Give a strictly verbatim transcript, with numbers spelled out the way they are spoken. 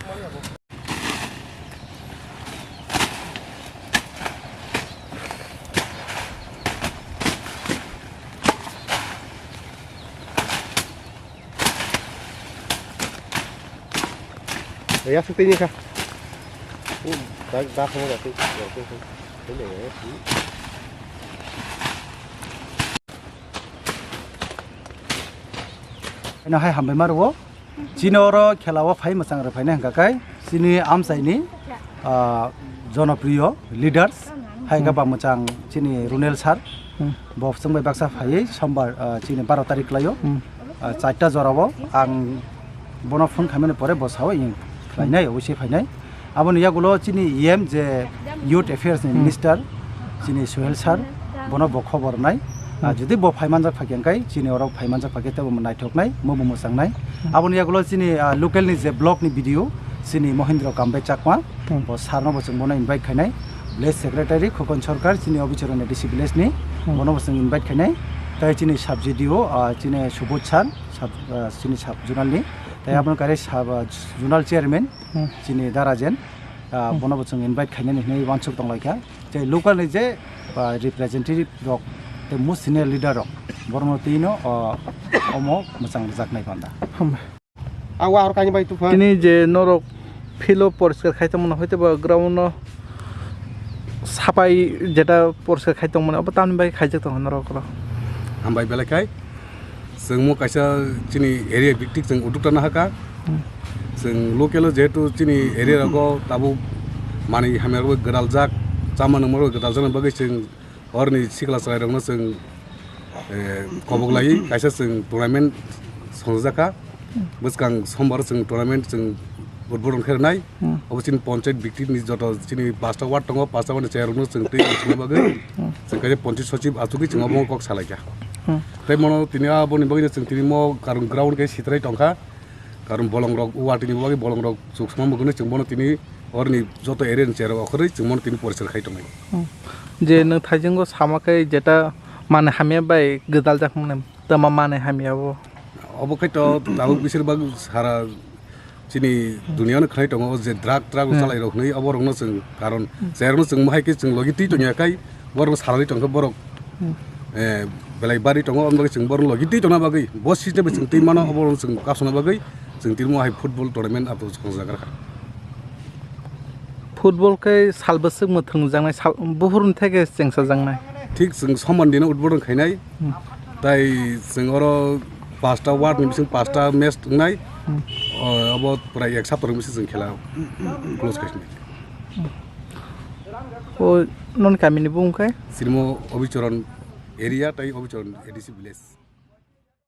Ya, sing tini kha. Hmm, dak, dak, dak, dak, dak, dak, dak, dak. Eno hai hambai ma rwo. Chini oro khela o phai mwchang rw phainai hwnkha khe chini amchaini, ah, jonopriyo leaders hai hwnkha ba mwchang chini Runel sir. Hmm. Bo chwng bai baksa phaiwi sombar, ah, chini baro tarik khlaio. Hmm. Ah, charta jorao ang bono phone khaimani pore bo sao ing khlainai, obviously phainai. Aboni yagulo chini E M je Youth Affairs ni Hmm. Minister, chini Suhel sir, bono bo khobor nai. Ah, Hmm. Jodi bo phaimanjak phakhe hwnkhe chini oro phaimanjak phakhe tebo naithoknai, mo bo mwchangnai. Hmm. Aboni yagulo chini, ah, local ni je block ni B D O, chini Mohindra Kambe Chakma, Hmm. bo sir no bo chwng bono invite khainai. Village secretary Khokon Sarkar, chini Obichoro ni A D C village ni, Hmm. bono bo chwng invite khainai. Tai chini sub G D O, ah, chini Subodh sir, sub, ah, chini sub zonal ni. Tai Hmm. abono kare sub, ah, zonal chairman, Hmm. chini Darajen, ah, Hmm. bono bo chwng invite khainani hinwi uansuk tonglaikha. Tei local ni je, ah, representative rok, tei most senior leader rok, borokno twi no, ah, omo mwchang rwjaknai panda. Hambai. Ang wa hor kaini bai tupha. Tini je norok field o poriskar khai tongmani, hoite ba ground no sapai jeta poriskar khai tongmani, obo tamni bai khaijak tongo norok oro? Hambai belai khai. Chwng mo kaisa chini area biktik chwng utuk tana haka. Hmm. Chwng local o jehetu chini area rogo tabuk manwi hamya rok gadaljak, chama nungma rok gadaljak bagwi chwng orni sikla chwrai rokno chwng, eh, kobok laiwi kaisa chwng tournament songjakha. Bwskang sombar chwng tournament chwng udbodon khe rwnai. Hmm. Obo chini ponchayat biktik ni joto chini pasta ward tongo, pasta ward ni chair rokno chwng twi songna bagwi Hmm. chwng kaisa ponchayat sochib achugwi chwng obo kok salaikha. Hmm. Tei mono tini aboni bagwi chwng tini mo karon ground khe sitrai tongkha. Karon bolong rok watini bagwi bolong rok chuk sma muguni chwng bono tini orni joto area ni chair rok okhorwi chwng bono tini poriskar khai tongnai. Hmm. Je nwng thaijengo sama khe jeta mane hamya bai gwdal jak mane tama mane hamya bo. Obo khai to tabuk bisir bag sara chini duniya no khnai tongo je drug drug Hmm. chalai rok hwnwi obo rok no chwng karon Hmm. chair no chwng mohai khe chwng logi twi tongya khai borok salai tongkha borok Hmm. eh, belai bari tongo, omno chwng borok logi twi tongna bagwi, bo system chwng twi mano, obo chwng kasona bagwi chwng tini mo hai football tournament ato songjagra kha. Football khe sal bwswk mwthwng jaknai, sal buphurni theke chengsa jaknai. Thik chwng soman dino udbodon khainai, Hmm. tai chwng oro pasta ward ni bising pasta match wngnai, Hmm. o, obo prai ek sapta ni bising chwng khela close khaisni. O, non kamini bung khe? Sirmo Obichoron area tai Obichoron A D C village.